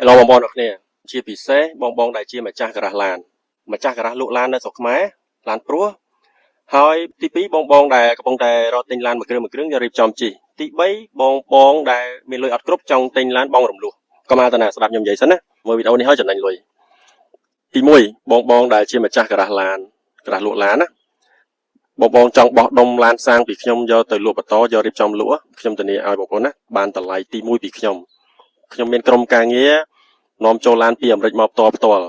Hello បងប្អូនអរគ្នាជាពិសេសបងបងដែលជាម្ចាស់ការ៉ាស់ឡានម្ចាស់ការ៉ាស់លក់ឡាននៅស្រុកខ្មែរឡានព្រោះហើយទី2បងបងដែលកំពុងតែរកទិញឡានមួយគ្រឿងមួយគ្រឿងយករៀបចំជិះទី3បងបងដែលមានលុយអត់គ្រប់ចង់ទិញឡានបងរំលោះកុំអាតាណាស្ដាប់ខ្ញុំនិយាយសិនណាមើលវីដេអូនេះហើយចំណេញលុយទី1បងបងដែលជាម្ចាស់ការ៉ាស់ឡានការ៉ាស់លក់ឡានណាបងបងចង់បោះដុំឡានសាងពីខ្ញុំយកទៅលក់បន្តយករៀបចំលក់ខ្ញុំធានាឲ្យបងប្អូនណាបានតម្លៃទី1ពីខ្ញុំខ្ញុំមានក្រុមការងារ នាំចូលឡានពីអាមេរិកមកផ្ទាល់ផ្ទាល់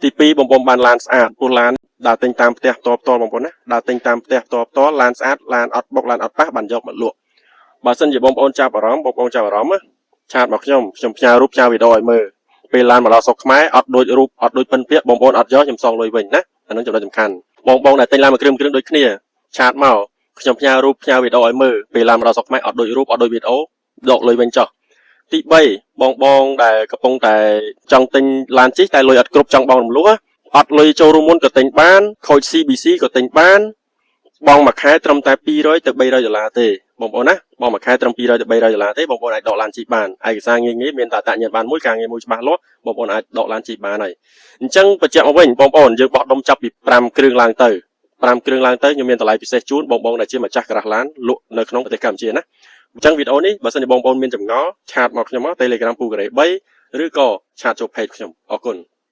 ទី2បងប្អូនបានឡានស្អាតព្រោះឡានដើរទិញតាមផ្ទះផ្ទាល់ផ្ទាល់បងប្អូនណាដើរទិញតាមផ្ទះផ្ទាល់ផ្ទាល់ឡានស្អាតឡានអត់បុកឡានអត់ប៉ះបានយកមកលក់បើសិនជាបងប្អូនចាប់អារម្មណ៍បងប្អូនចាប់អារម្មណ៍ណាchat មកខ្ញុំខ្ញុំផ្ញើរូបផ្ញើវីដេអូឲ្យមើលពេលឡានមកដល់ស្រុកខ្មែរអត់ដូចរូបអត់ដូចពិនពាក្យបងប្អូនអត់យកខ្ញុំសងលុយវិញណាអានឹងចំណុចសំខាន់បងបងដែលទិញឡានមួយគ្រឿងមួយគ្រឿងដូចគ្នា chat មកខ្ញុំផ្ញើរូបផ្ញើវីដេអូឲ្យមើលពេលឡានមកដល់ស្រុកខ្មែរអត់ដូចរូបអត់ដូចវីដេអូដកលុយវិញចុះ ទី3បងបងដែលកំពុងតែចង់ទិញឡានជិះតែលុយអត់គ្រប់ចង់បង់រំលោះអត់លុយចូលរួមមុនក៏ទិញបានខូច CBC ក៏ទិញបានបងមួយខែត្រឹមតែ200ទៅ300ដុល្លារទេបងប្អូនណាបងមួយខែត្រឹម200ទៅ300ដុល្លារទេបងប្អូនអាចដកឡានជិះបានឯកសារងាយងាយមានតែអត្តញ្ញាណបានមួយការងារមួយច្បាស់លាស់បងប្អូនអាចដកឡានជិះបានហើយអញ្ចឹងបញ្ជាក់មកវិញបងប្អូនយើងបោះដុំចាប់ពី5គ្រឿងឡើងទៅ5គ្រឿងឡើងទៅខ្ញុំមានតម្លៃពិសេសជូនបងបងដែលជាម្ចាស់ការ៉ាស់ឡានលក់នៅក្នុងប្រទេសកម្ពុជាណាអញ្ចឹងវីដេអូនេះបើសិនជាបងប្អូនមានចម្ងល់ chat មកខ្ញុំមក Telegram ពូការ៉េ3ឬក៏ chat ចូល page ខ្ញុំអរគុណ។